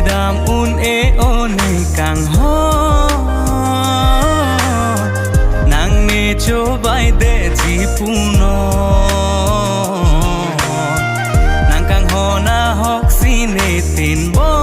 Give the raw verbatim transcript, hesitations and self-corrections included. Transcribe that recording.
dam un-e o ne kangho, nang ne chobai detji punon. Nang kanghon ahok si ne tin bo